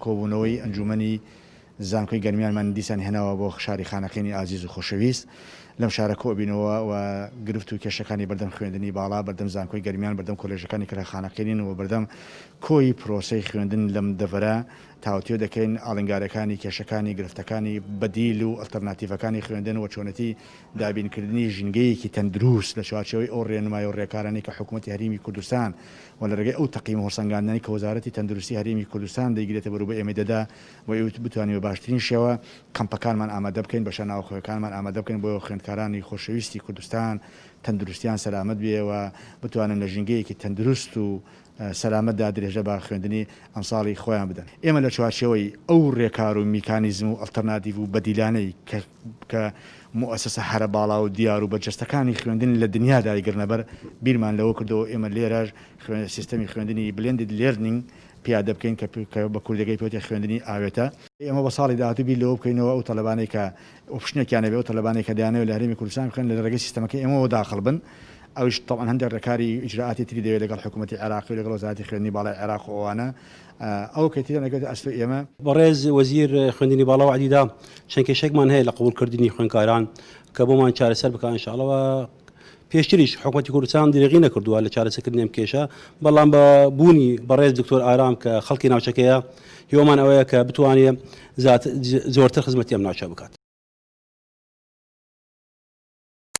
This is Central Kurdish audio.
کۆبوونەوەی ئەنجوومەنی زانکۆی گەرمیانمان دیسان هێناوە بۆ شاری خانەقینی ئازیز و خۆشەویست. لەم شارە کۆبینەوە و گرفت و کێشەکانی بەردەم خوێندنی باڵا، بەردەم زانکۆی گەرمیان، بەردەم کۆلێژەکانی کە لە خانەقینین و بەردەم کۆی پرۆسەی خوێندن لەم دەڤەرە تاوتوێ دەکەین، ئاڵنگاریەکانی، کێشەکانی، گرفتەکانی، بەدیل و ئەڵتەرناتیڤەکانی خوێندن و چۆنێتی دابینکردنی ژینگەیەکی تەندروست لە چوارچێوەی ئەو ڕێنمای و ڕێکارانەی کە حکوومەتی هەرێمی کوردستان و لە ڕێگەی ئەو تەقیم و هەڵسەنگاندنانەی کە وەزارەتی تەندروستی هەرێمی کوردستان دەیگرێتە بەر و بە ئێمەی دەدا بۆ ئەوەی بتوانین بە باشترین شێوە کەمپەکانمان ئامادە بکەین، بەشە ناوخۆیەکانمان ئامادە بکەین بۆ خوێندکارانی خۆشەویستی کوردستان تەندروستیان سەلامەت بێ و بتوانن لە ژینگەیەکی تەندروست و سەلامەتدا درێژە بە خوێندنی ئەمساڵی خۆیان بدەن. ئێمە لە چوارچێوەی ئەو رێکار و میکانیزم و ئەڵتەرناتیڤ و بەدیلانەی کە کە موئەسەسە هەرە باڵا و دیار و بەرجەستەکانی خوێندن لە دنیادا دەیگرنە بەر، بیرمان لەوە کردەوە ئێمە لێرەش سیستەمی خوێندنی Blended Learning پیادە بکەین کە کە بە کوردیەکەی پێوترێ خوێندنی ئاوێتە. ئێمە بۆ ساڵی داهاتوو بیر لەوە بکەینەوە ئەو تەلەبانەی کە option ێکیان هەبێ، ئەو تەلەبانەی کە دەیانەوێت لە هەرێمی کوردستان بخوێنن لە ڕێگەی سیستەمەکەی ئێمەوە داخڵ بن، ئەویش تەبعەن هەندێک ڕێکاری ئیجرائاتی تری دەوێت لەگەڵ حکوومەتی عێراقی و لەگەڵ وەزارەتی خوێندنی باڵای عێراق و ئەوانە، ئەو کە تێدا دەکەوێتە ئەستۆی ئێمە. بەڕێز وەزیر خوێندنی باڵا وەعدی دا چەند کێشەیەکمان هەیە لە قبوڵکردنی خوێندکاران کە بۆمان چارەسەر بکا ان شاء اللە و پێشتریش حکومەتی کوردستان درێغی نەکردووە لە چارەسەرکردنی ئەم کێشە، بەڵام بە بوونی بەڕێز دکتۆر ئارام کە خەڵکی ناوچەکەیە هیوامان ئەوەیە کە بتوانێ زۆرتر خزمەتی ئەم ناوچە بکات.